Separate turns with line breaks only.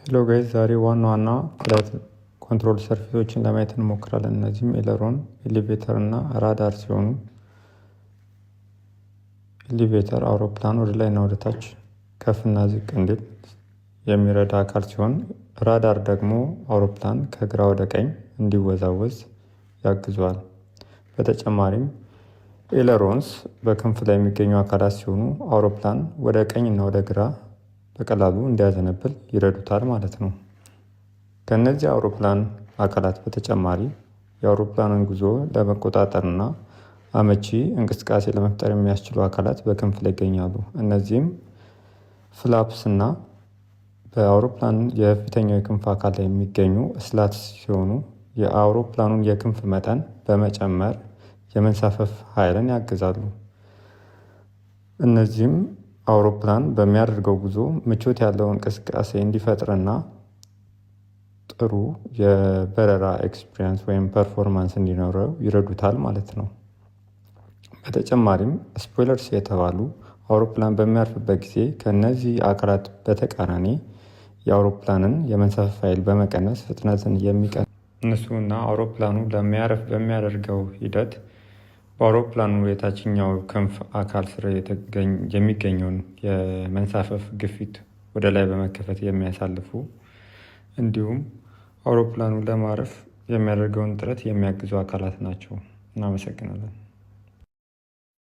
Hello guys፣ ዛሬ ዋና ዋና flight control surface ኦችን ለማየት እንሞክራለን። እነዚህም aileron፣ elevator እና rudder ሲሆኑ elevator አውሮፕላን ወደ ላይና ወደ ታች ከፍና ዝቅ እንዲል የሚረዳ አካል ሲሆን rudder ደግሞ አውሮፕላን ከግራ ወደ ቀኝ እንዲወዛወዝ ያግዘዋል። በተጨማሪም ailerons በክንፍ ላይ የሚገኙ አካላት ሲሆኑ አውሮፕላን ወደ ቀኝ እና ወደ ግራ በቀላሉ እንዲያዘነብል ይረዱታል ማለት ነው። ከእነዚህ አውሮፕላን አካላት በተጨማሪ የአውሮፕላኑን ጉዞ ለመቆጣጠር እና አመቺ እንቅስቃሴ ለመፍጠር የሚያስችሉ አካላት በክንፍ ላይ ይገኛሉ። እነዚህም flaps እና በአውሮፕላን የፊተኛው የክንፍ አካል ላይ የሚገኙ slats ሲሆኑ የአውሮፕላኑን የክንፍ መጠን በመጨመር የመንሳፈፍ ኃይልን ያግዛሉ። እነዚህም አውሮፕላን በሚያደርገው ጉዞ ምቾት ያለው እንቅስቃሴ እንዲፈጥርና ጥሩ የበረራ experience ወይም performance እንዲኖረው ይረዱታል ማለት ነው። በተጨማሪም spoilers የተባሉ አውሮፕላን በሚያርፍበት ጊዜ ከእነዚህ አካላት በተቃራኒ የአውሮፕላንን የመንሳፈፍ ኃይል በመቀነስ ፍጥነትን የሚቀንሱ እና አውሮፕላኑ ለማረፍ በሚያደርገው ሂደት በአውሮፕላኑ የታችኛው ክንፍ አካል ስር የሚገኘውን የመንሳፈፍ ግፊት ወደ ላይ በመክፈት የሚያሳልፉ እንዲሁም አውሮፕላኑ ለማረፍ የሚያደርገውን ጥረት የሚያግዙ አካላት ናቸው። እናመሰግናለን።